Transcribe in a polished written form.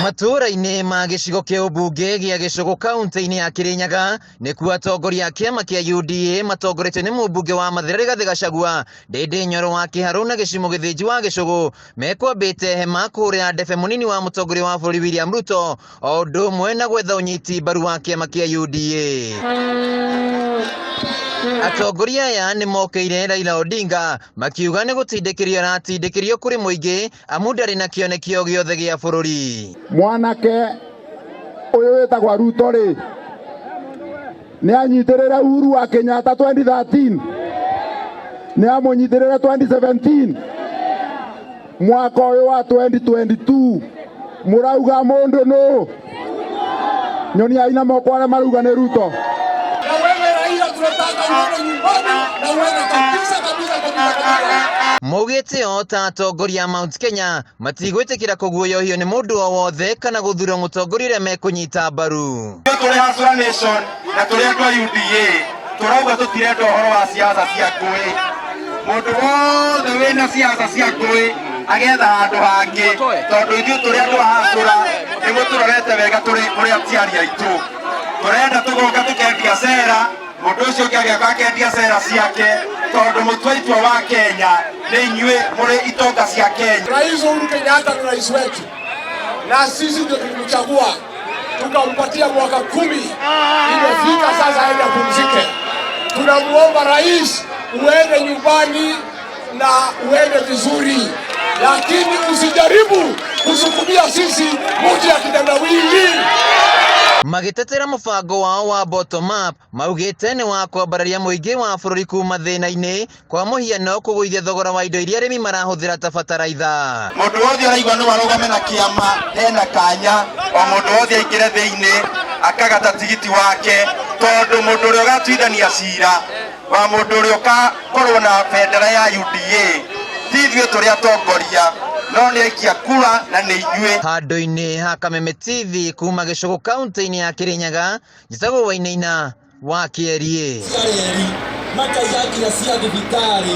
Matũũra-inĩ ma gĩcigo kĩa ũmbunge gĩa Gĩcũgũ kaunti-inĩ ya Kĩrĩnyaga nĩkuo atongoria a kĩama kĩa UDA matongoretio nĩ mũmbunge wa Mathĩra Rigathĩ Gachagua, Ndĩndĩ Nyoro wa Kĩharũ na Gĩcimo Gĩthĩnji wa Gĩcũgũ mekwambĩte hema kũhũrĩra ndebe mũnini wa mũtongoria wa bũrũri William Ruto o ũndũ ũmwe na gwetha ũnyiti mbaru wa kĩama kĩa UDA. Atongoria aya nĩ mokĩire Raila Odinga makiuga nĩ gũtindĩkĩrio aratindĩkĩrio kũrĩ mũingĩ amu ndarĩ na kĩoneki o gĩothe gĩa bũrũri. Mwanake ũyũ wĩtagwo Ruto rĩ, nĩ anyitĩrĩre Uhuru wa Kenyatta 2013, nĩ amũnyitĩrĩre 2017, mwaka ũyũ wa 2022 mũrauga mũndũ nũ? Nyonia aina moko arĩa marauga nĩ Ruto. Na wewe Raila, tunataka uende nyumbani na uende kabisa kabisa kabisa kabisa. Maugĩte o ta atongoria a Mount Kenya matigwĩtĩkĩra kũguoyohio nĩ mũndũ o wothe kana gũthurwo mũtongoria ũrĩa mekũnyita mbaru. Tũrĩ Hustler Nation na tũrĩ andũ a UDA tũrauga tũtirenda ũhoro wa siasa cia ngũĩ. Mũndũ wothe wĩna siasa cia ngũĩ agetha handũ hangĩ, tondũ ithuĩ tũrĩ andũ a Hustler nĩ mũtũrorete wega tũrĩ mũrĩ aciari aitũ. Tũrenda tũgoka tũkendia cera, mũndũ ũcio ũngĩ agĩoka akendia cera ciake, tondũ mũtua itua wa Kenya nĩ inyuĩ mũrĩ itonga cia Kenya. Rais Uhuru Kenyatta ni rais wetu na sisi ndio tulimchagua tukampatia mwaka 10. Imefika sasa aende apumzike. Tunamuomba rais uende nyumbani na uende vizuri, lakini usijaribu kusukumia sisi mtu ya kitendawili. Magĩtetera mũbango wao wa bottom up maugĩte nĩ wa kwambararia mũingĩ wa bũrũri kuma thĩna-inĩ kwa mũhiano kũgũithia thogora wa indo iria arĩmi marahũthĩra ta bataraitha. Mũndũ wothe ũraigua no arũgame na kĩama hena kanya, o mũndũ wothe aingĩre thĩinĩ akagata tigiti wake, tondũ mũndũ ũrĩa ũgatuithania cira wa mũndũ ũrĩa ũgakorwo na bendera ya UDA ti ithuĩ tũrĩ atongoria, no nĩ aikia kura na nĩ inyuĩ. Handũ-inĩ ha Kameme TV kuma Gĩcũgũ kaunti-inĩ ya Kĩrĩnyaga, njĩtagwo Wainaina wa Kĩeriĩ. Cia reri makaiya nginya cia thibitarĩ.